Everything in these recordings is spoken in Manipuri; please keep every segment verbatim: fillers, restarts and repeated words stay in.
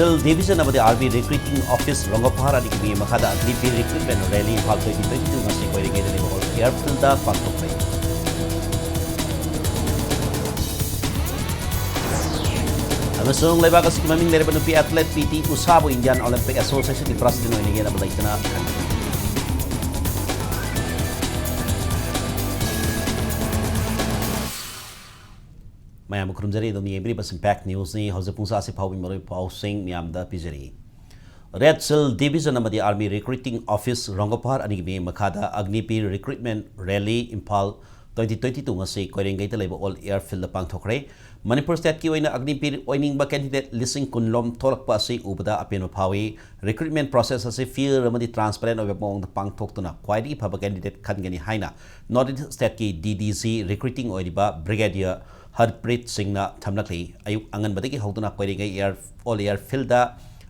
Division ꯑꯃꯗꯤ Army Recruiting Office ꯔꯣꯡꯒꯣꯐꯥꯔ ꯑꯅꯤꯒꯤ ꯃꯤ ꯃꯈꯥꯗ ꯑꯒꯅꯤꯕꯤꯔ Recruitment Rally Imphal twenty twenty two ꯉꯁꯤ ꯀꯣꯏꯔꯤꯉꯩꯗ ꯂꯩꯕ All Air Field ꯗ ꯄꯥꯡꯊꯣꯛꯈ꯭ꯔꯦ꯫ ꯑꯃꯁꯨꯡ ꯂꯩꯕꯥꯛ ꯑꯁꯤꯒꯤ ꯃꯃꯤꯡ ꯂꯩꯔꯕ ꯅꯨꯄꯤ athlete P T ꯎꯁꯥꯕꯨ Indian Olympic Association ꯒꯤ president ꯑꯣꯏꯅ ꯌꯦꯟꯅꯕ ꯂꯩꯇꯅ ꯈꯟꯈꯤ꯫ ꯃꯌꯥꯝꯕꯨ ꯈꯨꯔꯨꯝꯖꯔꯤ꯫ ꯑꯗꯨꯝ ꯌꯦꯡꯕꯤꯔꯤꯕ Impact News ꯅꯤ꯫ ꯍꯧꯖꯤꯛ ꯄꯨꯡ ꯁꯥꯁꯤ ꯐꯥꯎꯕꯒꯤ ꯃꯔꯨꯑꯣꯏꯕ ꯄꯥꯎꯁꯤꯡ ꯃꯌꯥꯝꯗ ꯄꯤꯖꯔꯤ꯫ Red Shield Division ꯑꯃꯗꯤ Army Recruiting Office ꯔꯣꯡꯒꯣꯐꯥꯔ ꯑꯅꯤꯒꯤ ꯃꯤ ꯃꯈꯥꯗ ꯑꯒꯅꯤꯕꯤꯔ Recruitment Rally Imphal twenty twenty two ꯉꯁꯤ ꯀꯣꯏꯔꯦꯡꯒꯩꯗ ꯂꯩꯕ All Air Field ꯗ ꯄꯥꯡꯊꯣꯛꯈ꯭ꯔꯦ꯫ ꯃꯅꯤꯄꯨꯔ state ꯀꯤ ꯑꯣꯏꯅ ꯑꯒꯅꯤꯕꯤꯔ ꯑꯣꯏꯅꯤꯡꯕ candidate ꯂꯤꯁꯤꯡ ꯀꯨꯟ ꯂꯣꯝ ꯊꯣꯛꯂꯛꯄ ꯑꯁꯤ ꯎꯕꯗ ꯑꯄꯦꯟꯕ ꯐꯥꯎꯏ꯫ Recruitment process ꯑꯁꯤ fair ꯑꯃꯗꯤ transparent ꯑꯣꯏꯕ ꯃꯑꯣꯡꯗ ꯄꯥꯡꯊꯣꯛꯇꯨꯅ ꯈ꯭ꯋꯥꯏꯗꯒꯤ ꯐꯕ candidate ꯈꯟꯒꯅꯤ ꯍꯥꯏꯅ North East state ꯀꯤ D D G Recruiting ꯑꯣꯏꯔꯤꯕ Brigadier ꯍꯔꯄ꯭ꯔꯤꯠ ꯁꯤꯡꯅ ꯊꯝꯂꯛꯂꯤ꯫ ꯑꯌꯨꯛ ꯑꯉꯟꯕꯗꯒꯤ ꯍꯧꯗꯨꯅ ꯀꯣꯏꯔꯦꯡꯒꯩ Air, All Air Field ꯗ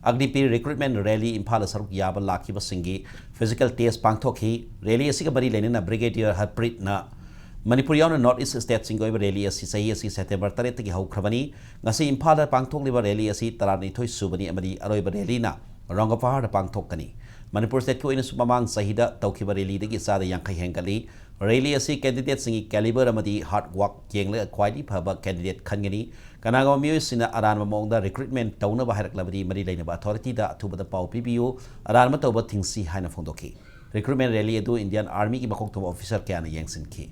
ꯑꯒꯅꯤꯕꯤꯔ Recruitment Rally ꯏꯝꯐꯥꯜꯗ ꯁꯔꯨꯛ ꯌꯥꯕ ꯂꯥꯛꯈꯤꯕꯁꯤꯡꯒꯤ physical test ꯄꯥꯡꯊꯣꯛꯈꯤ꯫ Rally ꯑꯁꯤꯒ ꯃꯔꯤ ꯂꯩꯅꯅ Brigadier ꯍꯔꯄ꯭ꯔꯤꯠꯅ ꯃꯅꯤꯄꯨꯔ ꯌꯥꯎꯅ North East state ꯁꯤꯡꯒꯤ ꯑꯣꯏꯕ rally ꯑꯁꯤ ꯆꯍꯤ ꯑꯁꯤ September ꯇꯔꯦꯠꯇꯒꯤ ꯍꯧꯈ꯭ꯔꯕꯅꯤ꯫ ꯉꯁꯤ ꯏꯝꯐꯥꯜꯗ ꯄꯥꯡꯊꯣꯛꯂꯤꯕ rally ꯑꯁꯤ ꯇꯔꯥꯅꯤꯊꯣꯏ ꯁꯨꯕꯅꯤ ꯑꯃꯗꯤ ꯑꯔꯣꯏꯕ rally ꯅ ꯔꯣꯡꯒꯣꯐꯥꯔꯗ ꯄꯥꯡꯊꯣꯛꯀꯅꯤ꯫ ꯃꯅꯤꯄꯨꯔ state ꯀꯤ ꯑꯣꯏꯅꯁꯨ ꯃꯃꯥꯡ ꯆꯍꯤꯗ ꯇꯧꯈꯤꯕ rally ꯗꯒꯤ ꯆꯥꯗ ꯌꯥꯡꯈꯩ ꯍꯦꯟꯒꯠꯂꯤ꯫ Rally ꯑꯁꯤ candidate ꯁꯤꯡꯒꯤ caliber ꯑꯃꯗꯤ hard work ꯌꯦꯡꯂꯒ ꯈ꯭ꯋꯥꯏꯗꯒꯤ ꯐꯕ candidate ꯈꯟꯒꯅꯤ꯫ ꯀꯅꯥꯒꯨꯝꯕ ꯃꯤꯑꯣꯏꯁꯤꯡꯅ ꯑꯔꯥꯟꯕ ꯃꯑꯣꯡꯗ recruitment ꯇꯧꯅꯕ ꯍꯥꯏꯔꯛꯂꯕꯗꯤ ꯃꯔꯤ ꯂꯩꯅꯕ authority ꯗ ꯑꯊꯨꯕꯗ ꯄꯥꯎ ꯄꯤꯕꯤꯌꯨ, ꯑꯔꯥꯟꯕ ꯇꯧꯕ ꯊꯤꯡꯁꯤ ꯍꯥꯏꯅ ꯐꯣꯡꯗꯣꯛꯈꯤ꯫ Recruitment rally ꯑꯗꯨ Indian Army ꯒꯤ ꯃꯀꯣꯛ ꯊꯣꯡꯕ officer ꯀꯌꯥꯅ ꯌꯦꯡꯁꯤꯟꯈꯤ꯫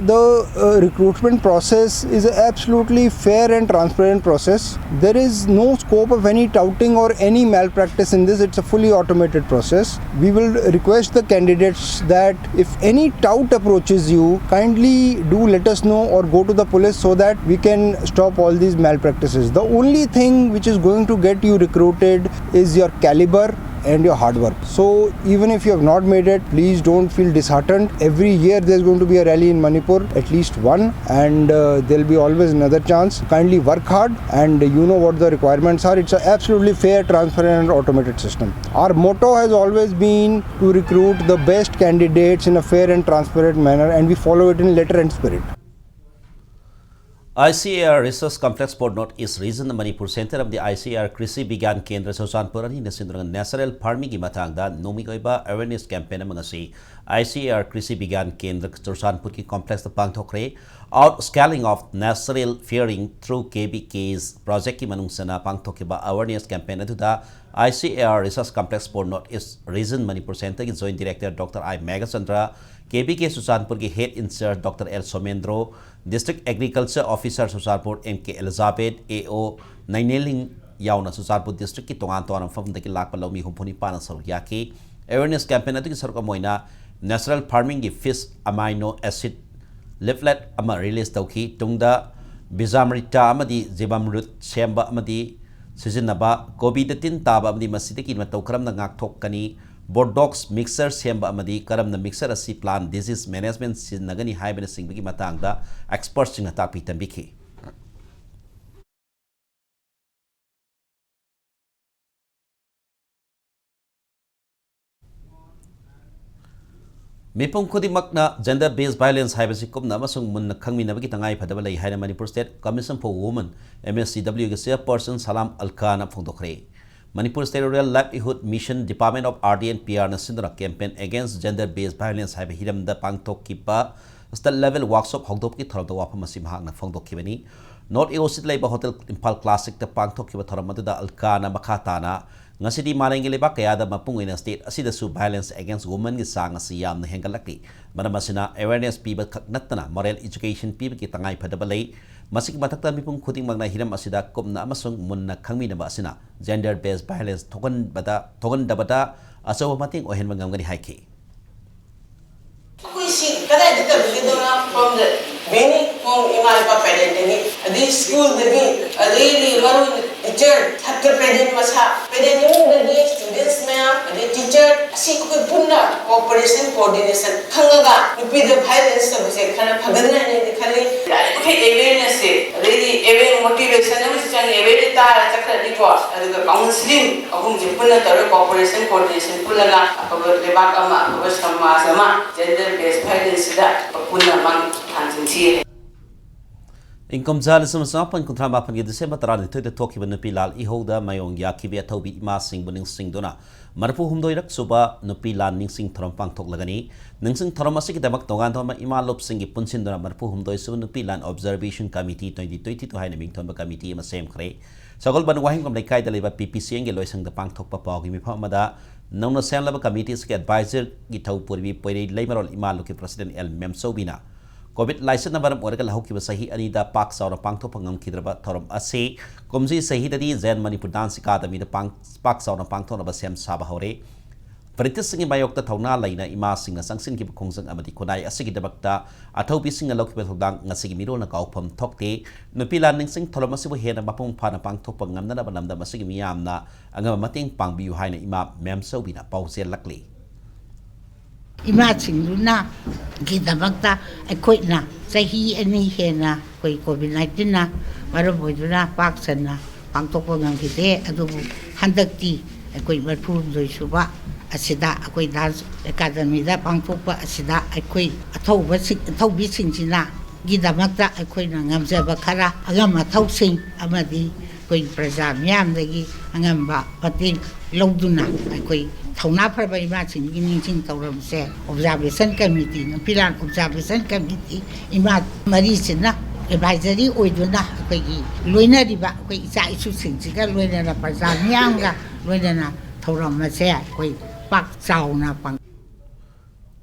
The uh, recruitment process is a absolutely fair and transparent process. There is no scope of any touting or any malpractice in this. It's a fully automated process. We will request the candidates that if any tout approaches you, kindly do let us know or go to the police so that we can stop all these malpractices. The only thing which is going to get you recruited is your caliber and your hard work. So even if you have not made it, please don't feel disheartened. Every year there's going to be a rally in Manipur, at least one, and uh, there'll be always another chance. Kindly work hard, and you know what the requirements are. It's an absolutely fair, transparent, and automated system. Our motto has always been to recruit the best candidates in a fair and transparent manner, and we follow it in letter and spirit. ICAR Research Complex for North East Region, Manipur centre ꯑꯃꯗꯤ ICAR ꯀ꯭ꯔꯤꯁꯤ ꯕꯤꯒ꯭ꯌꯥꯟ ꯀꯦꯟꯗ꯭ꯔ ꯆꯨꯔꯆꯥꯟꯄꯨꯔ ꯑꯅꯤꯅ ꯁꯤꯟꯗꯨꯅ natural farming ꯒꯤ ꯃꯇꯥꯡꯗ ꯅꯣꯡꯃꯒꯤ ꯑꯣꯏꯕ awareness campaign ꯑꯃ ꯉꯁꯤ ICAR ꯀ꯭ꯔꯤꯁꯤ ꯕꯤꯒ꯭ꯌꯥꯟ ꯀꯦꯟꯗ꯭ꯔ ꯆꯨꯔꯆꯥꯟꯄꯨꯔꯒꯤ complex ꯇ ꯄꯥꯡꯊꯣꯛꯈ꯭ꯔꯦ꯫ Out scaling of natural farming through KVKs project ꯀꯤ ꯃꯅꯨꯡ ꯆꯟꯅ ꯄꯥꯡꯊꯣꯛꯈꯤꯕ awareness campaign ꯑꯗꯨꯗ ICAR Research Complex for North East Region Manipur ꯁꯦꯟꯇꯔꯒꯤ Joint Director Doctor I Meghachandra, KVK ꯆꯨꯔꯆꯥꯟꯄꯨꯔꯒꯤ Head in Charge Doctor L Somendro, District Agriculture Officer Churachandpur M K Elizabeth, AO ꯅꯩꯅꯦꯂꯤꯡ ꯌꯥꯎꯅ ꯆꯨꯔꯆꯥꯟꯄꯨꯔ district ꯀꯤ ꯇꯣꯉꯥꯟ ꯇꯣꯉꯥꯟꯕ ꯃꯐꯝꯗꯒꯤ ꯂꯥꯛꯄ ꯂꯧꯃꯤ ꯍꯨꯝꯐꯨ ꯅꯤꯄꯥꯟꯅ ꯁꯔꯨꯛ ꯌꯥꯈꯤ꯫ Awareness campaign ꯑꯗꯨꯒꯤ ꯁꯔꯨꯛ ꯑꯃ ꯑꯣꯏꯅ natural farming ꯒꯤ fish amino acid leaflet ꯑꯃ release ꯇꯧꯈꯤ꯫ ꯇꯨꯡꯗ Bijamrita ꯑꯃꯗꯤ Jivamrut ꯁꯦꯝꯕ ꯑꯃꯗꯤ ꯁꯤꯖꯤꯟꯅꯕ, ꯀꯣꯕꯤꯗ ꯇꯤꯟ ꯇꯥꯕ ꯑꯃꯗꯤ ꯃꯁꯤꯗꯒꯤ ꯃꯇꯧ ꯀꯔꯝꯅ ꯉꯥꯛꯊꯣꯛꯀꯅꯤ, Botox mixture ꯁꯦꯝꯕ ꯑꯃꯗꯤ ꯀꯔꯝꯅ mixture ꯑꯁꯤ plant disease management ꯁꯤꯖꯤꯟꯅꯒꯅꯤ ꯍꯥꯏꯕꯅꯆꯤꯡꯕꯒꯤ ꯃꯇꯥꯡꯗ experts ꯁꯤꯡꯅ ꯇꯥꯛꯄꯤ ꯇꯝꯕꯤꯈꯤ꯫ ꯃꯤꯄꯨꯝ ꯈꯨꯗꯤꯡꯃꯛꯅ gender based violence ꯍꯥꯏꯕꯁꯤ ꯀꯨꯞꯅ ꯑꯃꯁꯨꯡ ꯃꯨꯟꯅ ꯈꯪꯃꯤꯟꯅꯕꯒꯤ ꯇꯉꯥꯏ ꯐꯗꯕ ꯂꯩ ꯍꯥꯏꯅ Manipur State Commission for Women, MSCW ꯒꯤ chairperson Salam ꯑꯜꯀꯥꯅ ꯐꯣꯡꯗꯣꯛꯈ꯭ꯔꯦ꯫ Manipur State Rural Livelihood Mission, Department of RD and PRꯅ ꯁꯤꯟꯗꯨꯅ Campaign Against Gender Based Violence ꯍꯥꯏꯕ ꯍꯤꯔꯝꯗ ꯄꯥꯡꯊꯣꯛꯈꯤꯕ state level workshop ꯍꯧꯗꯣꯛꯄꯒꯤ ꯊꯧꯔꯝꯗ ꯋꯥꯐꯝ ꯑꯁꯤ ꯃꯍꯥꯛꯅ ꯐꯣꯡꯗꯣꯛꯈꯤꯕꯅꯤ꯫ North AOCꯗ ꯂꯩꯕ Hotel Imphal Classicꯇ ꯄꯥꯡꯊꯣꯛꯈꯤꯕ ꯊꯧꯔꯝ ꯑꯗꯨꯗ ꯑꯜꯀꯥꯅ ꯃꯈꯥ ꯇꯥꯅ, ꯉꯁꯤꯗꯤ ꯃꯥꯂꯦꯝꯒꯤ ꯂꯩꯕꯥꯛ ꯀꯌꯥꯗ ꯃꯄꯨꯡ ꯑꯣꯏꯅ state ꯑꯁꯤꯗꯁꯨ violence against womenꯒꯤ ꯆꯥꯡ ꯑꯁꯤ ꯌꯥꯝꯅ ꯍꯦꯟꯒꯠꯂꯛꯂꯤ꯫ ꯃꯔꯝ ꯑꯁꯤꯅ awareness ꯄꯤꯕ ꯈꯛ ꯅꯠꯇꯅ moral education ꯄꯤꯕꯒꯤ ꯇꯉꯥꯏ ꯐꯗꯕ ꯂꯩ꯫ ꯃꯁꯤꯒꯤ ꯃꯊꯛꯇ ꯃꯤꯄꯨꯝ ꯈꯨꯗꯤꯡꯃꯛꯅ ꯍꯤꯔꯝ ꯑꯁꯤꯗ ꯀꯨꯞꯅ ꯑꯃꯁꯨꯡ ꯃꯨꯟꯅ ꯈꯪꯃꯤꯟꯅꯕ ꯑꯁꯤꯅ gender based violence ꯊꯣꯛꯍꯟꯕꯗ, ꯊꯣꯛꯍꯟꯗꯕꯗ ꯑꯆꯧꯕ ꯃꯇꯦꯡ ꯑꯣꯏꯍꯟꯕ ꯉꯝꯒꯅꯤ ꯍꯥꯏꯈꯤ꯫ ꯑꯩꯈꯣꯏ ꯁꯤ ꯀꯗꯥꯏꯗ ꯇꯝꯒꯗꯧꯅꯣ? From the beginning, from ꯏꯃꯥ ꯏꯄꯥ parentꯗꯒꯤ, ꯑꯗꯩ schoolꯗꯒꯤ, ꯑꯗꯩꯗꯤ ꯃꯔꯨ ꯑꯣꯏꯅ teacher, ꯁꯥꯇ꯭ꯔ parent ꯃꯁꯥ, parent ꯏꯃꯨꯡꯗꯒꯤ students ꯃꯌꯥꯝ, ꯑꯗꯩ teacher, ꯑꯁꯤ ꯑꯩꯈꯣꯏ ꯄꯨꯟꯅ cooperation, coordination ꯈꯪꯉꯒ ꯅꯨꯄꯤꯗ violence ꯇꯧꯕꯁꯦ ꯈꯔ ꯐꯒꯗ꯭ꯔꯥ ꯍꯥꯏꯅꯗꯤ ꯈꯜꯂꯤ꯫ ꯌꯥꯔꯤꯃꯈꯩ awarenessꯁꯦ, ꯑꯗꯩꯗꯤ aware motivation ꯑꯃꯁꯨ ꯆꯪꯉꯤ, aware ꯇꯥꯔ ꯆꯠꯈ꯭ꯔꯗꯤꯀꯣ, ꯑꯗꯨꯒ counselling ꯑꯍꯨꯝꯁꯦ ꯄꯨꯟꯅ ꯇꯧꯔꯒ cooperation, coordination ꯄꯨꯜꯂꯒ ꯑꯐꯕ ꯂꯩꯕꯥꯛ ꯑꯃ, ꯑꯐꯕ ꯁꯃꯥꯖ ꯑꯃ gender based violenceꯁꯤꯗ ꯄꯨꯟꯅ ꯃꯥꯡ ꯊꯥꯡꯖꯤꯟꯁꯤ꯫ ꯏꯪ ꯀꯨꯝꯖꯥ ꯂꯤꯁꯤꯡ ꯑꯃ ꯆꯃꯥꯄꯟ ꯀꯨꯟꯊ꯭ꯔꯥ ꯃꯥꯄꯟꯒꯤ ꯗꯤꯁꯦꯝꯕꯔ ꯇꯔꯥꯅꯤꯊꯣꯏꯗ ꯊꯣꯛꯈꯤꯕ ꯅꯨꯄꯤ ꯂꯥꯟ ꯏꯍꯧꯗ ꯃꯥꯌꯣꯟ ꯌꯥꯈꯤꯕꯤ ꯑꯊꯧꯕꯤ ꯏꯃꯥꯁꯤꯡꯕꯨ ꯅꯤꯡꯁꯤꯡꯗꯨꯅ ꯃꯔꯤꯐꯨ ꯍꯨꯝꯗꯣꯏꯔꯛ ꯁꯨꯕ ꯅꯨꯄꯤ ꯂꯥꯟ ꯅꯤꯡꯁꯤꯡ ꯊꯧꯔꯝ ꯄꯥꯡꯊꯣꯛꯂꯒꯅꯤ꯫ ꯅꯤꯡꯁꯤꯡ ꯊꯧꯔꯝ ꯑꯁꯤꯒꯤꯗꯃꯛ ꯇꯣꯉꯥꯟ ꯇꯣꯉꯥꯟꯕ ꯏꯃꯥ ꯂꯨꯞꯁꯤꯡꯒꯤ ꯄꯨꯟꯁꯤꯟꯗꯨꯅ ꯃꯔꯤꯐꯨ ꯍꯨꯝꯗꯣꯏ ꯁꯨꯕ ꯅꯨꯄꯤ ꯂꯥꯟ Observation Committee twenty twenty two ꯍꯥꯏꯅ ꯃꯤꯡꯊꯣꯟꯕ ꯀꯃꯤꯇꯤ ꯑꯃ ꯁꯦꯝꯈ꯭ꯔꯦ꯫ ꯁꯒꯣꯜꯕꯟ ꯋꯥꯍꯦꯡꯕꯝ ꯂꯩꯀꯥꯏꯗ ꯂꯩꯕ P P C N ꯒꯤ ꯂꯣꯏꯁꯪꯗ ꯄꯥꯡꯊꯣꯛꯄ ꯄꯥꯎꯒꯤ ꯃꯤꯐꯝ ꯑꯃꯗ ꯅꯧꯅ ꯁꯦꯝꯂꯕ ꯀꯃꯤꯇꯤ ꯑꯁꯤꯒꯤ advisorꯒꯤ ꯊꯧ ꯄꯨꯔꯤꯕꯤ ꯄꯣꯏꯔꯩ ꯂꯩꯃꯔꯣꯜ ꯏꯃꯥ ꯂꯨꯞꯀꯤ president L ꯃꯦꯝꯆꯧꯕꯤꯅ COVID ꯂꯥꯏꯆꯠꯅ ꯃꯔꯝ ꯑꯣꯏꯔꯒ ꯂꯧꯍꯧꯈꯤꯕ ꯆꯍꯤ ꯑꯅꯤꯗ ꯄꯥꯛ ꯆꯥꯎꯅ ꯄꯥꯡꯊꯣꯛꯄ ꯉꯝꯈꯤꯗ꯭ꯔꯕ ꯊꯧꯔꯝ ꯑꯁꯤ ꯀꯨꯝꯁꯤ ꯆꯍꯤꯗꯗꯤ Zen Manipur Dance Academyꯗ ꯄꯥꯡ-, ꯄꯥꯛ ꯆꯥꯎꯅ ꯄꯥꯡꯊꯣꯛꯅꯕ ꯁꯦꯝ ꯁꯥꯕ ꯍꯧꯔꯦ꯫ British ꯁꯤꯡꯒꯤ ꯃꯥꯌꯣꯛꯇ ꯊꯧꯅꯥ ꯂꯩꯅ ꯏꯃꯥꯁꯤꯡꯅ ꯆꯪꯁꯤꯟꯈꯤꯕ ꯈꯣꯡꯖꯪ ꯑꯃꯗꯤ ꯈꯨꯟꯅꯥꯏ ꯑꯁꯤꯒꯤꯗꯃꯛꯇ ꯑꯊꯧꯕꯤꯁꯤꯡꯅ ꯂꯧꯈꯤꯕ ꯊꯧꯗꯥꯡ ꯉꯁꯤꯒꯤ ꯃꯤꯔꯣꯜꯅ ꯀꯥꯎꯐꯝ ꯊꯣꯛꯇꯦ꯫ ꯅꯨꯄꯤ ꯂꯥꯟ ꯅꯤꯡꯁꯤꯡ ꯊꯧꯔꯝ ꯑꯁꯤꯕꯨ ꯍꯦꯟꯅ ꯃꯄꯨꯡ ꯐꯥꯅ ꯄꯥꯡꯊꯣꯛꯄ ꯉꯝꯅꯅꯕ ꯂꯝꯗꯝ ꯑꯁꯤꯒꯤ ꯃꯤꯌꯥꯝꯅ ꯑꯉꯝꯕ ꯃꯇꯦꯡ ꯄꯥꯡꯕꯤꯌꯨ ꯍꯥꯏꯅ ꯏꯃꯥ ꯃꯦꯝꯆꯧꯕꯤꯅ ꯄꯥꯎꯖꯦꯜꯂꯛꯂꯤ꯫ ꯏꯃꯥꯁꯤꯡꯗꯨꯅ ꯒꯤꯗꯃꯛꯇ ꯑꯩꯈꯣꯏꯅ ꯆꯍꯤ ꯑꯅꯤ ꯍꯦꯟꯅ ꯑꯩꯈꯣꯏ COVID nineteenꯅ ꯃꯔꯝ ꯑꯣꯏꯗꯨꯅ ꯄꯥꯛ ꯁꯟꯅ ꯄꯥꯡꯊꯣꯛꯄ ꯉꯝꯈꯤꯗꯦ꯫ ꯑꯗꯨꯕꯨ ꯍꯟꯗꯛꯇꯤ ꯑꯩꯈꯣꯏ ꯃꯔꯤꯐꯨ ꯍꯨꯝꯗꯣꯏ ꯁꯨꯕ ꯑꯁꯤꯗ ꯑꯩꯈꯣꯏ Dance Academyꯗ ꯄꯥꯡꯊꯣꯛꯄ ꯑꯁꯤꯗ ꯑꯩꯈꯣꯏ ꯑꯊꯧꯕꯁꯤꯡ, ꯑꯊꯧꯕꯤꯁꯤꯡꯁꯤꯅ ꯒꯤꯗꯃꯛꯇ ꯑꯩꯈꯣꯏꯅ ꯉꯝꯖꯕ ꯈꯔ ꯑꯉꯝ ꯑꯊꯧꯁꯤꯡ ꯑꯃꯗꯤ ꯑꯩꯈꯣꯏ ꯄ꯭ꯔꯖꯥ ꯃꯤꯌꯥꯝꯗꯒꯤ ꯑꯉꯝꯕ ꯃꯇꯦꯡ ꯂꯧꯗꯨꯅ ꯑꯩꯈꯣꯏ ꯊꯧꯅꯥ ꯐꯔꯕ ꯏꯃꯥꯁꯤꯡꯒꯤ ꯅꯤꯡꯁꯤꯡ ꯊꯧꯔꯝꯁꯦ Observation Committee, ꯅꯨꯄꯤ ꯂꯥꯟ Observation Committee ꯏꯃꯥ ꯃꯔꯤꯁꯤꯅ advisory ꯑꯣꯏꯗꯨꯅ ꯑꯩꯈꯣꯏꯒꯤ ꯂꯣꯏꯅꯔꯤꯕ ꯑꯩꯈꯣꯏ ꯏꯆꯥ ꯏꯁꯨꯁꯤꯡꯁꯤꯒ ꯂꯣꯏꯅꯅ ꯄ꯭ꯔꯖꯥ ꯃꯤꯌꯥꯝꯒ ꯂꯣꯏꯅꯅ ꯊꯧꯔꯝ ꯑꯁꯦ ꯑꯩꯈꯣꯏ ꯄꯥꯛ ꯆꯥꯎꯅ ꯄꯥꯡ-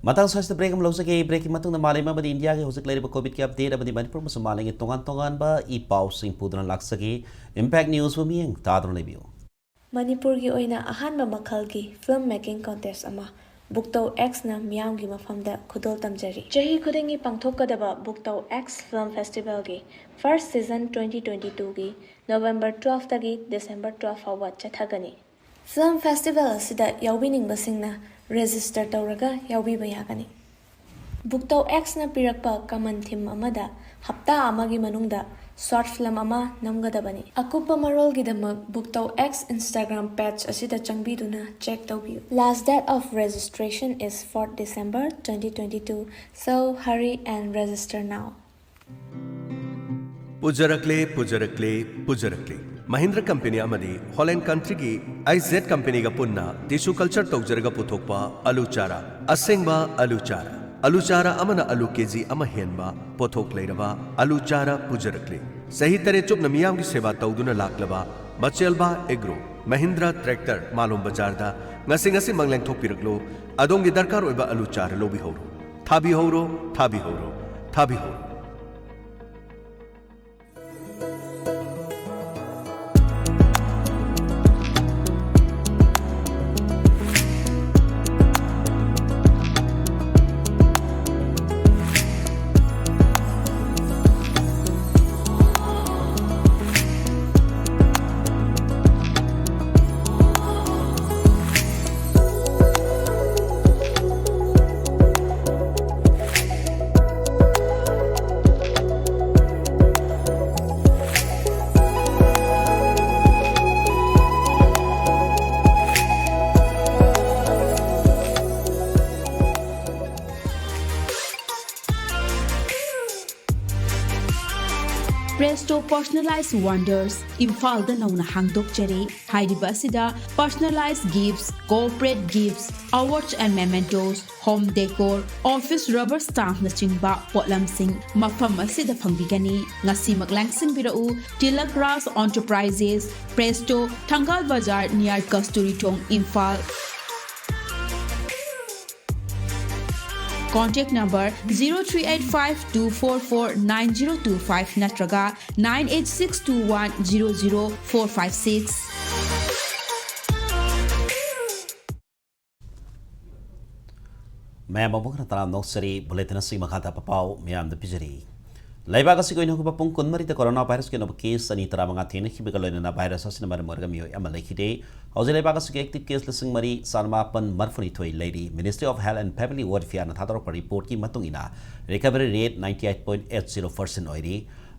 ꯃꯇꯥꯡ ꯑꯁꯤꯗ break ꯑꯃ ꯂꯧꯖꯒꯦ꯫ Breakꯀꯤ ꯃꯇꯨꯡꯗ ꯃꯥꯂꯦꯝ ꯑꯃꯗꯤ ꯏꯟꯗꯤꯌꯥꯒꯤ ꯍꯧꯖꯤꯛ ꯂꯩꯔꯤꯕ COVIDꯀꯤ update ꯑꯃꯗꯤ ꯃꯅꯤꯄꯨꯔ ꯑꯃꯁꯨꯡ ꯃꯥꯂꯦꯝꯒꯤ ꯇꯣꯉꯥꯟ ꯇꯣꯉꯥꯟꯕ ꯏ ꯄꯥꯎꯁꯤꯡ ꯄꯨꯗꯨꯅ ꯂꯥꯛꯆꯒꯦ꯫ Impact Newsꯕꯨ ꯃꯤꯠꯌꯦꯡ ꯇꯥꯗꯨꯅ ꯂꯩꯕꯤꯌꯨ꯫ ꯃꯅꯤꯄꯨꯔꯒꯤ ꯑꯣꯏꯅ ꯑꯍꯥꯟꯕ ꯃꯈꯜꯒꯤ film making contest ꯑꯃ ꯕꯨꯛꯇꯧ Xꯅ ꯃꯤꯌꯥꯝꯒꯤ ꯃꯐꯝꯗ ꯈꯨꯗꯣꯜ ꯇꯝꯖꯔꯤ꯫ ꯆꯍꯤ ꯈꯨꯗꯤꯡꯒꯤ ꯄꯥꯡꯊꯣꯛꯀꯗꯕ ꯕꯨꯛꯇꯧ X Film Festivalꯒꯤ first season twenty twenty twoꯒꯤ November twelveꯇꯒꯤ December twelve ꯐꯥꯎꯕ ꯆꯠꯊꯒꯅꯤ꯫ Film festival ꯑꯁꯤꯗ ꯌꯥꯎꯕꯤꯅꯤꯡꯕꯁꯤꯡꯅ register ꯇꯧꯔꯒ ꯌꯥꯎꯕꯤꯕ ꯌꯥꯒꯅꯤ꯫ ꯕꯨꯛꯇꯧ Xꯅ ꯄꯤꯔꯛꯄ common theme ꯑꯃꯗ ꯍꯞꯇꯥ ꯑꯃꯒꯤ ꯃꯅꯨꯡꯗ short film ꯑꯃ ꯅꯝꯒꯗꯕꯅꯤ꯫ ꯑꯀꯨꯞꯄ ꯃꯔꯣꯜꯒꯤꯗꯃꯛ ꯕꯨꯛꯇꯧ X Instagram page ꯑꯁꯤꯗ ꯆꯪꯕꯤꯗꯨꯅ check ꯇꯧꯕꯤꯌꯨ꯫ Last date of registration is fourth December twenty twenty two, so hurry and register now. ꯄꯨꯖꯔꯛꯂꯦ, ꯄꯨꯖꯔꯛꯂꯦ, ꯄꯨꯖꯔꯛꯂꯦ꯫ ꯃꯍꯤꯟꯗ꯭ꯔ ꯀꯝꯄꯦꯅꯤ ꯑꯃꯗꯤ ꯍꯣꯂꯦꯟ ꯀꯟꯇ꯭ꯔꯤꯒꯤ ꯑꯥꯏ ꯖꯦꯠ ꯀꯝꯄꯦꯅꯤꯒ ꯄꯨꯟꯅ ꯇꯤꯁꯨ ꯀꯜꯆꯔ ꯇꯧꯖꯔꯒ ꯄꯨꯊꯣꯛꯄ ꯑꯂꯨ ꯆꯥꯔꯥ, ꯑꯁꯦꯡꯕ ꯑꯂꯨ ꯆꯥꯔꯥ꯫ ꯑꯂꯨ ꯆꯥꯔꯥ ꯑꯃꯅ ꯑꯂꯨ ꯀꯦꯖꯤ ꯑꯃ ꯍꯦꯟꯕ ꯄꯣꯠꯊꯣꯛ ꯂꯩꯔꯕ ꯑꯂꯨ ꯆꯥꯔꯥ ꯄꯨꯖꯔꯛꯂꯦ꯫ ꯆꯍꯤ ꯇꯔꯦꯠ ꯆꯨꯞꯅ ꯃꯤꯌꯥꯝꯒꯤ ꯁꯦꯕꯥ ꯇꯧꯗꯨꯅ ꯂꯥꯛꯂꯕ ꯃꯆꯦꯜꯕꯥ ꯑꯦꯒ꯭ꯔꯣ, ꯃꯍꯤꯟꯗ꯭ꯔ ꯇ꯭ꯔꯦꯛꯇꯔ, ꯃꯥꯂꯣꯝ ꯕꯖꯥꯔꯗ ꯉꯁꯤ ꯉꯁꯤꯃꯛ ꯂꯦꯡꯊꯣꯛꯄꯤꯔꯛꯂꯣ꯫ ꯑꯗꯣꯝꯒꯤ ꯗꯔꯀꯥꯔ ꯑꯣꯏꯕ ꯑꯂꯨ ꯆꯥꯔꯥ ꯂꯧꯕꯤꯍꯧꯔꯣ, ꯊꯥꯕꯤꯍꯧꯔꯣ, ꯊꯥꯕꯤꯍꯧꯔꯣ, ꯊꯥꯕꯤꯍꯧꯔꯣ꯫ Presto Personalized Wonders, ꯏꯝꯐꯥꯜꯗ ꯅꯧꯅ ꯍꯥꯡꯗꯣꯛꯆꯔꯦ꯫ ꯍꯥꯏꯔꯤꯕ ꯑꯁꯤꯗ personalized gifts, corporate gifts, awards and mementos, home decor, office rubber stampꯅꯆꯤꯡꯕ ꯄꯣꯠꯂꯝꯁꯤꯡ ꯃꯐꯝ ꯑꯁꯤꯗ ꯐꯪꯕꯤꯒꯅꯤ꯫ ꯉꯁꯤꯃꯛ ꯂꯥꯡꯁꯤꯟꯕꯤꯔꯛꯎ꯫ Tilak Raj Enterprises, Presto, ꯊꯪꯒꯥꯜ ꯕꯖꯥꯔ, near ꯀꯁꯇꯨꯔꯤ ꯊꯣꯡ, Imphal. Contact number zero three eight five two four four nine zero two five ꯅꯠꯇ꯭ꯔꯒ nine eight six two one zero zero four five six꯫ ꯃꯌꯥꯝ ꯑꯃꯨꯛ ꯍꯟꯅ ꯇꯔꯥꯝꯅ ꯑꯣꯛꯆꯔꯤ꯫ Bulletin ꯑꯁꯤꯒꯤ ꯃꯈꯥ ꯇꯥꯕ ꯄꯥꯎ ꯃꯌꯥꯝꯗ ꯄꯤꯖꯔꯤ꯫ ꯂꯩꯕꯥꯛ ꯑꯁꯤꯒꯤ ꯑꯣꯏꯅ ꯍꯧꯈꯤꯕ ꯄꯨꯡ ꯀꯨꯟꯃꯔꯤꯗ corona virusꯀꯤ ꯑꯅꯧꯕ case ꯑꯅꯤ ꯇꯔꯥꯃꯉꯥ ꯊꯦꯡꯅꯈꯤꯕꯒ ꯂꯣꯏꯅꯅ virus ꯑꯁꯤꯅ ꯃꯔꯝ ꯑꯣꯏꯔꯒ ꯃꯤꯑꯣꯏ ꯑꯃ ꯂꯩꯈꯤꯗꯦ꯫ ꯍꯧꯖꯤꯛ ꯂꯩꯕꯥꯛ ꯑꯁꯤꯒꯤ active case ꯂꯤꯁꯤꯡ ꯃꯔꯤ ꯆꯥꯃꯥꯄꯟ ꯃꯔꯤꯐꯨꯅꯤꯊꯣꯏ ꯂꯩꯔꯤ꯫ Ministry of Health and Family Welfareꯅ ꯊꯥꯗꯣꯔꯛꯄ reportꯀꯤ ꯃꯇꯨꯡ ꯏꯟꯅ recovery rate ninety eight point eight zero percent ꯑꯣꯏꯔꯤ꯫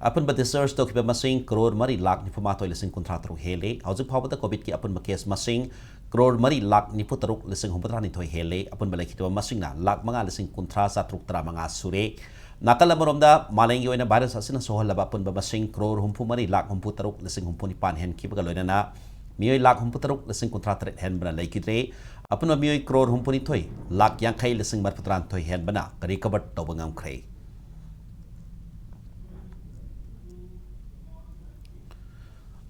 ꯑꯄꯨꯟꯕ discharge ꯇꯧꯈꯤꯕ ꯃꯁꯤꯡ ꯀꯔꯣꯔ ꯃꯔꯤ ꯂꯥꯈ ꯅꯤꯐꯨ ꯃꯥꯊꯣꯏ ꯂꯤꯁꯤꯡ ꯀꯨꯟꯊ꯭ꯔꯥ ꯇꯔꯨꯛ ꯍꯦꯜꯂꯤ꯫ ꯍꯧꯖꯤꯛ ꯐꯥꯎꯕꯗ COVIDꯀꯤ ꯑꯄꯨꯟꯕ case ꯃꯁꯤꯡ ꯀꯔꯣꯔ ꯃꯔꯤ ꯂꯥꯈ ꯅꯤꯐꯨ ꯇꯔꯨꯛ ꯂꯤꯁꯤꯡ ꯍꯨꯝꯐꯨꯇꯔꯥ ꯅꯤꯊꯣꯏ ꯍꯦꯜꯂꯤ꯫ ꯑꯄꯨꯟꯕ ꯂꯩꯈꯤꯗꯕ ꯃꯁꯤꯡꯅ ꯂꯥꯈ ꯃꯉꯥ ꯂꯤꯁꯤꯡ ꯀꯨꯟꯊ꯭ꯔꯥ ꯆꯥꯇ꯭ꯔꯨꯛ ꯇꯔꯥꯃꯉꯥ ꯁꯨꯔꯦ꯫ ꯅꯥꯀꯜ ꯑꯃꯔꯣꯝꯗ, ꯃꯥꯂꯦꯝꯒꯤ ꯑꯣꯏꯅ ꯚꯥꯏꯔꯁ ꯑꯁꯤꯅ ꯁꯣꯛꯍꯜꯂꯕ ꯑꯄꯨꯟꯕ ꯃꯁꯤꯡ ꯀ꯭ꯔꯣꯔ ꯍꯨꯝꯐꯨ ꯃꯔꯤ ꯂꯥꯈ ꯍꯨꯝꯐꯨ ꯇꯔꯨꯛ ꯂꯤꯁꯤꯡ ꯍꯨꯝꯐꯨ ꯅꯤꯄꯥꯟ ꯍꯦꯟꯈꯤꯕꯒ ꯂꯣꯏꯅꯅ ꯃꯤꯑꯣꯏ ꯂꯥꯈ ꯍꯨꯝꯐꯨ ꯇꯔꯨꯛ ꯂꯤꯁꯤꯡ ꯀꯨꯟꯊ꯭ꯔꯥ ꯇꯔꯦꯠ ꯍꯦꯟꯕꯅ ꯂꯩꯈꯤꯗ꯭ꯔꯦ꯫ ꯑꯄꯨꯟꯕ ꯃꯤꯑꯣꯏ ꯀ꯭ꯔꯣꯔ ꯍꯨꯝꯐꯨ ꯅꯤꯊꯣꯏ ꯂꯥꯈ ꯌꯥꯡꯈꯩ ꯂꯤꯁꯤꯡ ꯃꯔꯤꯐꯨ ꯇꯔꯥꯅꯤꯊꯣꯏ ꯍꯦꯟꯕꯅ ꯔꯤꯀꯚꯔ ꯇꯧꯕ ꯉꯝꯈ꯭ꯔꯦ꯫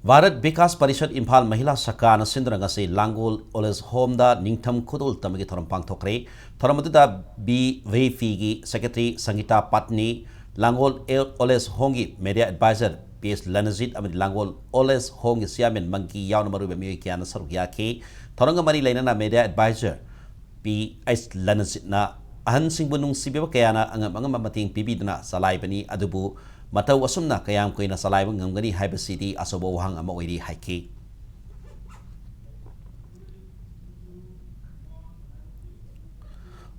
ꯚꯥꯔꯠ ꯕꯤꯀꯥꯁ ꯄꯔꯤꯁꯠ ꯏꯝꯐꯥꯜ ꯃꯍꯤꯂꯥ ꯁꯈꯥꯅ ꯁꯤꯟꯗꯨꯅ ꯉꯁꯤ ꯂꯥꯡꯒꯣꯜ ꯑꯣꯜ ꯑꯦꯖ ꯍꯣꯝꯗ ꯅꯤꯡꯊꯝ ꯈꯨꯗꯣꯜ ꯇꯝꯕꯒꯤ ꯊꯧꯔꯝ ꯄꯥꯡꯊꯣꯛꯈ꯭ꯔꯦ꯫ ꯊꯧꯔꯝ ꯑꯗꯨꯗ ꯕꯤ ꯚꯤ ꯄꯤꯒꯤ ꯁꯦꯀ꯭ꯔꯦꯇꯔꯤ ꯁꯪꯒꯤꯇꯥ ꯄꯥꯠꯅꯤ, ꯂꯥꯡꯒꯣꯜ ꯑꯦ-, ꯑꯣꯜ ꯑꯦꯖ ꯍꯣꯝꯒꯤ media advisor P S Ranjit ꯑꯃꯗꯤ ꯂꯥꯡꯒꯣꯜ ꯑꯣꯜ ꯑꯦꯖ ꯍꯣꯝꯒꯤ ꯆꯤꯌꯥꯔꯃꯦꯟ ꯃꯪꯒꯤ ꯌꯥꯎꯅ ꯃꯔꯨꯑꯣꯏꯕ ꯃꯤꯑꯣꯏ ꯀꯌꯥꯅ ꯁꯔꯨꯛ ꯌꯥꯈꯤ꯫ ꯊꯧꯔꯝꯒ ꯃꯔꯤ ꯂꯩꯅꯅ ꯃꯦꯗꯤꯌꯥ ꯑꯦꯗꯚꯥꯏꯖꯔ ꯄꯤ ꯑꯩꯆ ꯂꯅꯖꯤꯠꯅ ꯑꯍꯟꯁꯤꯡꯕꯨ ꯅꯨꯡꯁꯤꯕꯤꯕ ꯀꯌꯥꯅ ꯑꯉꯝ ꯑꯉꯝꯕ ꯃꯇꯦꯡ ꯄꯤꯕꯤꯗꯨꯅ ꯆꯂꯥꯏꯕꯅꯤ, ꯑꯗꯨꯕꯨ ꯃꯇꯧ ꯑꯁꯨꯝꯅ ꯀꯌꯥꯝ ꯀꯨꯏꯅ ꯆꯂꯥꯏꯕ ꯉꯝꯒꯅꯤ ꯍꯥꯏꯕꯁꯤꯗꯤ ꯑꯆꯧꯕ ꯋꯥꯍꯪ ꯑꯃ ꯑꯣꯏꯔꯤ ꯍꯥꯏꯈꯤ꯫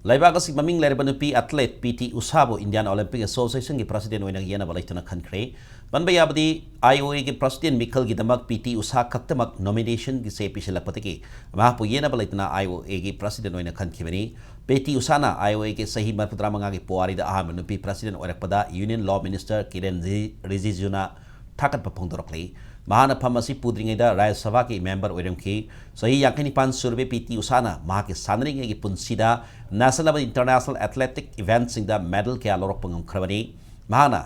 ꯂꯩꯕꯥꯛ ꯑꯁꯤꯒꯤ ꯃꯃꯤꯡ ꯂꯩꯔꯕ ꯅꯨꯄꯤ ꯑꯦꯊꯂꯦꯠ ꯄꯤ ꯇꯤ ꯎꯁꯥꯕꯨ ꯏꯟꯗꯤꯌꯥꯟ ꯑꯣꯂꯤꯝꯄꯤꯛ ꯑꯦꯁꯣꯁꯤꯌꯦꯁꯟꯒꯤ ꯄ꯭ꯔꯁꯤꯗꯦꯟ ꯑꯣꯏꯅ ꯌꯦꯟꯅꯕ ꯂꯩꯇꯅ ꯈꯟꯈ꯭ꯔꯦ꯫ ꯄꯟꯕ ꯌꯥꯕꯗꯤ, ꯑꯥꯏ ꯑꯣ ꯑꯦꯒꯤ ꯄ꯭ꯔꯁꯤꯗꯦꯟ ꯃꯤꯈꯜꯒꯤꯗꯃꯛ ꯄꯤ ꯇꯤ ꯎꯁꯥ ꯈꯛꯇꯃꯛ ꯅꯣꯃꯤꯅꯦꯁꯟꯒꯤ ꯆꯦ ꯄꯤꯁꯤꯜꯂꯛꯄꯗꯒꯤ ꯃꯍꯥꯛꯄꯨ ꯌꯦꯟꯅꯕ ꯂꯩꯇꯅ ꯑꯥꯏ ꯑꯣ ꯑꯦꯒꯤ ꯄ꯭ꯔꯁꯤꯗꯦꯟ ꯑꯣꯏꯅ ꯈꯟꯈꯤꯕꯅꯤ꯫ ꯄꯤ ꯇꯤ ꯎꯁꯥꯅ ꯑꯥꯏ ꯑꯣ ꯑꯦꯒꯤ ꯆꯍꯤ ꯃꯔꯤꯐꯨꯇꯔꯥ ꯃꯉꯥꯒꯤ ꯄꯨꯋꯥꯔꯤꯗ ꯑꯍꯥꯟꯕ ꯅꯨꯄꯤ ꯄ꯭ꯔꯁꯤꯗꯦꯟ ꯑꯣꯏꯔꯛꯄꯗ ꯌꯨꯅꯤꯌꯟ ꯂꯣ ꯃꯤꯅꯤꯁꯇꯔ ꯀꯤꯔꯦꯟ ꯔꯤ-, ꯔꯤꯖꯤꯖꯨꯅ ꯊꯥꯒꯠꯄ ꯐꯣꯡꯗꯣꯔꯛꯂꯤ꯫ ꯃꯍꯥꯛꯅ ꯐꯝ ꯑꯁꯤ ꯄꯨꯗ꯭ꯔꯤꯉꯩꯗ ꯔꯥꯖ꯭ꯌ ꯁꯚꯥꯒꯤ ꯃꯦꯝꯕꯔ ꯑꯣꯏꯔꯝꯈꯤ꯫ ꯆꯍꯤ ꯌꯥꯡꯈꯩ ꯅꯤꯄꯥꯟ ꯁꯨꯔꯕꯤ ꯄꯤ ꯇꯤ ꯎꯁꯥꯅ ꯃꯍꯥꯛꯀꯤ ꯁꯥꯟꯅꯔꯤꯉꯩꯒꯤ ꯄꯨꯟꯁꯤꯗ ꯅꯦꯁꯅꯦꯜ ꯑꯃꯗꯤ ꯏꯟꯇꯔꯅꯦꯁꯅꯦꯜ ꯑꯦꯊꯂꯦꯇꯤꯛ ꯏꯚꯦꯟꯠꯁꯤꯡꯗ ꯃꯦꯗꯜ ꯀꯌꯥ ꯂꯧꯔꯛꯄ ꯉꯝꯈ꯭ꯔꯕꯅꯤ꯫ ꯃꯍꯥꯛꯅ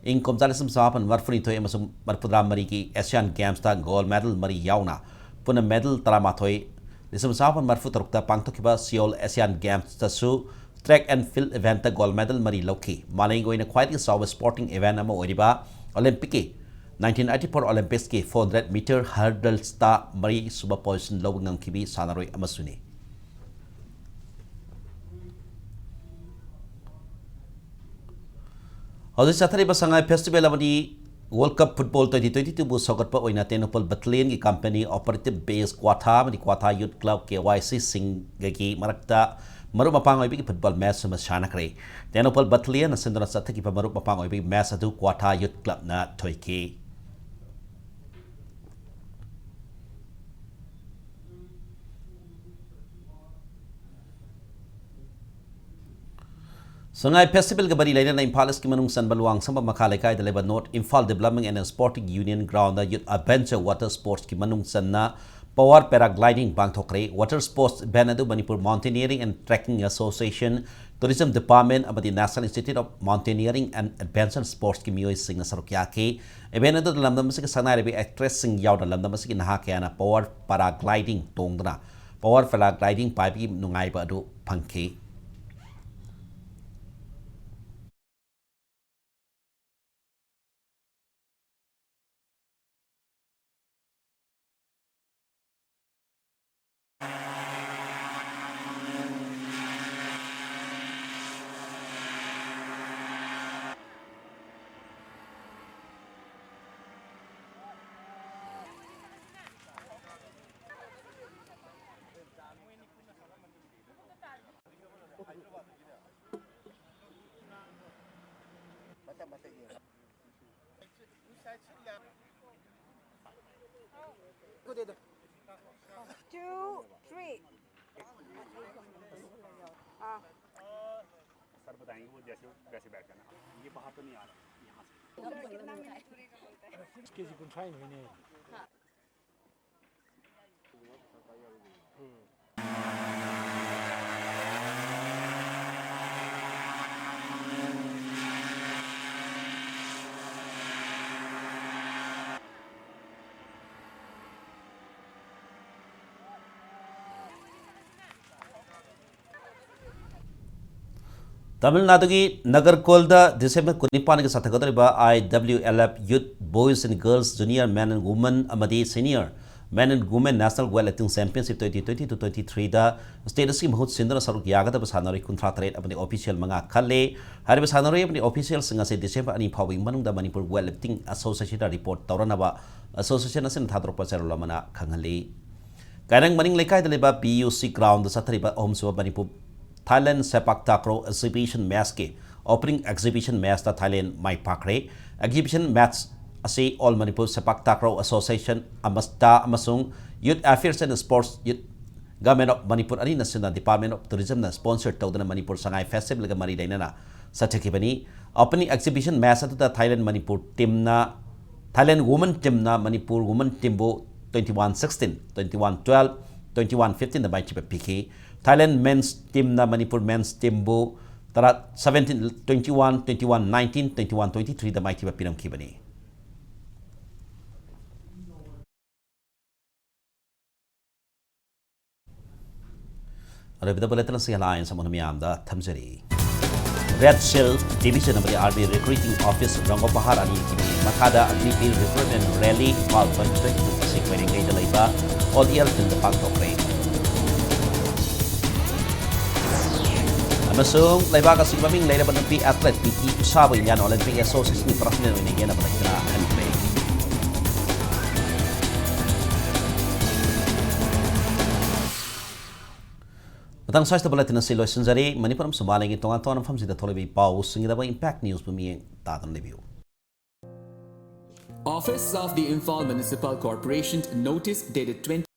ꯏꯪ ꯀꯨꯝꯖꯥ ꯂꯤꯁꯤꯡ ꯆꯃꯥꯄꯟ ꯃꯔꯤꯐꯨꯅꯤꯊꯣꯏ ꯑꯃꯁꯨꯡ ꯃꯔꯤꯐꯨꯇꯔꯥ ꯃꯔꯤꯒꯤ ꯑꯦꯁꯤꯌꯥꯟ ꯒꯦꯝꯁꯇ ꯒꯣꯜꯗ ꯃꯦꯗꯜ ꯃꯔꯤ ꯌꯥꯎꯅ ꯄꯨꯟꯅ ꯃꯦꯗꯜ ꯇꯔꯥꯃꯥꯊꯣꯏ, ꯂꯤꯁꯤꯡ ꯆꯃꯥꯄꯟ ꯃꯔꯤꯐꯨ ꯇꯔꯨꯛꯇ ꯄꯥꯡꯊꯣꯛꯈꯤꯕ ꯁꯤꯑꯣꯜ ꯑꯦꯁꯤꯌꯥꯟ ꯒꯦꯝꯁꯇꯁꯨ ꯇ꯭ꯔꯦꯛ ꯑꯦꯟ ꯐꯤꯜꯗ ꯏꯚꯦꯟꯠꯇ ꯒꯣꯜꯗ ꯃꯦꯗꯜ ꯃꯔꯤ ꯂꯧꯈꯤ꯫ ꯃꯥꯂꯦꯝꯒꯤ ꯑꯣꯏꯅ ꯈ꯭ꯋꯥꯏꯗꯒꯤ ꯆꯥꯎꯕ ꯁ꯭ꯄꯣꯔꯇꯤꯡ ꯏꯚꯦꯟꯠ ꯑꯃ ꯑꯣꯏꯔꯤꯕ ꯑꯣꯂꯤꯝꯄꯤꯛꯀꯤ nineteen eighty-four Olympics ꯀꯤ four hundred meter hurdles ꯇ ꯃꯔꯤꯁꯨꯕ ꯄꯣꯖꯤꯁꯟ ꯂꯧꯕ ꯉꯝꯈꯤꯕꯤ ꯁꯥꯟꯅꯔꯣꯏ ꯑꯃꯁꯨꯅꯤ꯫ ꯍꯧꯖꯤꯛ ꯆꯠꯊꯔꯤꯕ ꯁꯉꯥꯏ ꯐꯦꯁꯇꯤꯚꯦꯜ ꯑꯃꯗꯤ world cup football twenty twenty-two ꯕꯨ ꯁꯧꯒꯠꯄ ꯑꯣꯏꯅ ꯇꯦꯡꯅꯧꯄꯜ ꯕꯠꯇꯥꯂꯤꯌꯟꯒꯤ ꯀꯝꯄꯦꯅꯤ ꯑꯣꯄꯔꯦꯇꯤꯚ ꯕꯦꯁ ꯀ꯭ꯋꯥꯊꯥ ꯑꯃꯗꯤ ꯀ꯭ꯋꯥꯊꯥ ꯌꯨꯊ ꯀ꯭ꯂꯕ, ꯀꯦ ꯋꯥꯏ ꯁꯤ ꯁꯤꯡꯒꯒꯤ ꯃꯔꯛꯇ ꯃꯔꯨꯞ ꯃꯄꯥꯡ ꯑꯣꯏꯕꯒꯤ ꯐꯨꯠꯕꯣꯜ ꯃꯦꯆ ꯑꯃ ꯁꯥꯟꯅꯈ꯭ꯔꯦ꯫ ꯇꯦꯡꯅꯧꯄꯜ ꯕꯠꯇꯥꯂꯤꯌꯟꯅ ꯁꯤꯟꯗꯨꯅ ꯆꯠꯊꯈꯤꯕ ꯃꯔꯨꯞ ꯃꯄꯥꯡ ꯑꯣꯏꯕꯒꯤ ꯃꯦꯆ ꯑꯗꯨ ꯀ꯭ꯋꯥꯊꯥ ꯌꯨꯊ ꯀ꯭ꯂꯕꯅ ꯊꯣꯏꯈꯤ꯫ ꯁꯉꯥꯏ ꯐꯦꯁꯇꯤꯚꯦꯜꯒ ꯃꯔꯤ ꯂꯩꯅꯅ ꯏꯝꯐꯥꯜ ꯏꯁꯀꯤ ꯃꯅꯨꯡ ꯆꯟꯕ ꯂꯨꯋꯥꯡꯁꯝꯕ ꯃꯈꯥ ꯂꯩꯀꯥꯏꯗ ꯂꯩꯕ north Imphal development and sporting union ground youth adventure water ꯁ꯭ꯄꯣꯔꯠꯁꯀꯤ ꯃꯅꯨꯡ ꯆꯟꯅ ꯄꯋꯥꯔ ꯄꯦꯔꯥꯒ꯭ꯂꯥꯏꯗꯤꯡ ꯄꯥꯡꯊꯣꯛꯈ꯭ꯔꯦ꯫ ꯋꯥꯇꯔ ꯁ꯭ꯄꯣꯔꯠꯁ ꯏꯚꯦꯟꯠ ꯑꯗꯨ Manipur mountaineering and trekking association, tourism department ꯑꯃꯗꯤ national institute of mountaineering and adventure ꯁ꯭ꯄꯣꯔꯠꯁꯀꯤ ꯃꯤꯑꯣꯏꯁꯤꯡꯅ ꯁꯔꯨꯛ ꯌꯥꯈꯤ꯫ ꯏꯚꯦꯟꯠ ꯑꯗꯨꯗ ꯂꯝꯗꯝ ꯑꯁꯤꯒꯤ ꯁꯛꯅꯥꯏꯔꯕ ꯑꯦꯛꯇ꯭ꯔꯦꯁꯁꯤꯡ ꯌꯥꯎꯅ ꯂꯝꯗꯝ ꯑꯁꯤꯒꯤ ꯅꯍꯥ ꯀꯌꯥꯅ ꯄꯋꯥꯔ ꯄꯦꯔꯥꯒ꯭ꯂꯥꯏꯗꯤꯡ ꯇꯣꯡꯗꯨꯅ ꯄꯋꯥꯔ ꯄꯦꯔꯥꯒ꯭ꯂꯥꯏꯗꯤꯡ ꯄꯥꯏꯕꯒꯤ ꯅꯨꯡꯉꯥꯏꯕ ꯑꯗꯨ ꯐꯪꯈꯤ꯫ Two, three. हाँ। सर बताएंगे वो जैसे वैसे बैठ जाना। ये बाहर तो नहीं आ रहा, यहाँ से। Excuse me, confine हुई नहीं। ꯇꯥꯃꯤꯜ ꯅꯥꯗꯨꯒꯤ ꯅꯒꯔꯀꯣꯜꯗ December ꯀꯨꯟꯅꯤꯄꯥꯟꯒꯤ ꯆꯠꯊꯒꯗꯧꯔꯤꯕ I W L F Youth Boys and Girls Junior Men and Women ꯑꯃꯗꯤ Senior Men and Women National Weightlifting Championship twenty twenty to twenty three the state ꯑꯁꯤꯒꯤ ꯃꯍꯨꯠ ꯁꯤꯟꯗꯨꯅ ꯁꯔꯨꯛ ꯌꯥꯒꯗꯕ ꯁꯥꯟꯅꯔꯣꯏ ꯀꯨꯟꯊ꯭ꯔꯥ ꯇꯔꯦꯠ ꯑꯃꯗꯤ official ꯃꯉꯥ ꯈꯜꯂꯦ꯫ ꯍꯥꯏꯔꯤꯕ ꯁꯥꯟꯅꯔꯣꯏ ꯑꯃꯗꯤ officialꯁꯤꯡ ꯑꯁꯤ ꯗꯤꯁꯦꯝꯕꯔ ꯑꯅꯤ ꯐꯥꯎꯕꯒꯤ ꯃꯅꯨꯡꯗ ꯃꯅꯤꯄꯨꯔ Weightlifting Associationꯗ report ꯇꯧꯔꯅꯕ association ꯑꯁꯤꯅ ꯊꯥꯗꯣꯔꯛꯄ ꯆꯦꯔꯣꯜ ꯑꯃꯅ ꯈꯪꯍꯜꯂꯤ꯫ ꯀꯥꯏꯔꯪ ꯃꯅꯤꯡ ꯂꯩꯀꯥꯏꯗ ꯂꯩꯕ P U C groundꯗ ꯆꯠꯊꯔꯤꯕ ꯑꯍꯨꯝꯁꯨꯕ Manipur Thailand Sepak Takraw Exhibition Matchꯀꯤ opening exhibition matchꯇ Thailand ꯃꯥꯏ ꯄꯥꯛꯈ꯭ꯔꯦ꯫ Exhibition match ꯑꯁꯤ All Manipur Sepak Takraw Association, ꯑꯃꯁꯇꯥ ꯑꯃꯁꯨꯡ Youth Affairs and Sports, Youth Government of Manipur ꯑꯅꯤꯅ ꯁꯤꯟꯅ Department of Tourismꯅ sponsor ꯇꯧꯗꯨꯅ ꯃꯅꯤꯄꯨꯔ ꯁꯉꯥꯏ Festivalꯒ ꯃꯔꯤ ꯂꯩꯅꯅ ꯆꯠꯊꯈꯤꯕꯅꯤ꯫ Opening exhibition match ꯑꯗꯨꯗ Thailand Manipur teamꯅ, Thailand women teamꯅ Manipur women teamꯕꯨ twenty one sixteen, twenty one twelve, twenty one fifteenꯗ ꯃꯥꯏꯊꯤꯕ ꯄꯤꯈꯤ꯫ Thailand men's teamꯅ ꯃꯅꯤꯄꯨꯔ men's teamꯕꯨ ꯇꯔꯥ, seventeen, twenty one, twenty one nineteen, twenty one twenty threeꯗ ꯃꯥꯏꯊꯤꯕ ꯄꯤꯔꯝꯈꯤꯕꯅꯤ꯫ ꯑꯔꯣꯏꯕꯗ bulletin ꯑꯁꯤ ꯍꯦꯟꯅ ꯑꯥꯏꯟ ꯁꯃꯨꯅ ꯃꯤꯌꯥꯝꯗ ꯊꯝꯖꯔꯤ꯫ Red Shield Division ꯑꯃꯗꯤ Army Recruiting Office ꯔꯪꯒꯣ ꯄꯍꯥꯔ ꯑꯅꯤꯒꯤ ꯃꯈꯥꯗ ꯑꯒꯅꯤꯕꯤꯔ Recruitment Rally Imphal twenty twenty two ꯑꯁꯤ ꯀꯣꯏꯔꯦꯡꯒꯩꯗ ꯂꯩꯕ All Air Fieldꯗ ꯄꯥꯡꯊꯣꯛꯈ꯭ꯔꯦ꯫ ꯑꯃꯁꯨꯡ ꯂꯩꯕꯥꯛ ꯑꯁꯤꯒꯤ ꯃꯃꯤꯡ ꯂꯩꯔꯕ ꯅꯨꯄꯤ athlete ꯄꯤ ꯇꯤ ꯎꯁꯥꯕꯨ Indian Olympic Associationꯒꯤ president ꯑꯣꯏꯅ ꯌꯦꯟꯅꯕ ꯂꯩꯇꯅ ꯈꯟꯈ꯭ꯔꯦ꯫ ꯃꯊꯪ ꯁ꯭ꯋꯥꯏꯁꯤꯗ bulletin ꯑꯁꯤ ꯂꯣꯏꯁꯤꯟꯖꯔꯤ꯫ ꯃꯅꯤꯄꯨꯔ ꯑꯃꯁꯨꯡ ꯃꯥꯂꯦꯝꯒꯤ ꯇꯣꯉꯥꯟ ꯇꯣꯉꯥꯟꯕ ꯃꯐꯝꯁꯤꯡꯗ ꯊꯣꯛꯂꯤꯕ ꯏ ꯄꯥꯎꯁꯤꯡꯒꯤꯗꯃꯛ Impact Newsꯕꯨ ꯃꯤꯠꯌꯦꯡ ꯇꯥꯗꯨꯅ ꯂꯩꯕꯤꯌꯨ꯫ Office of the Imphal Municipal Corporation notice dated twenty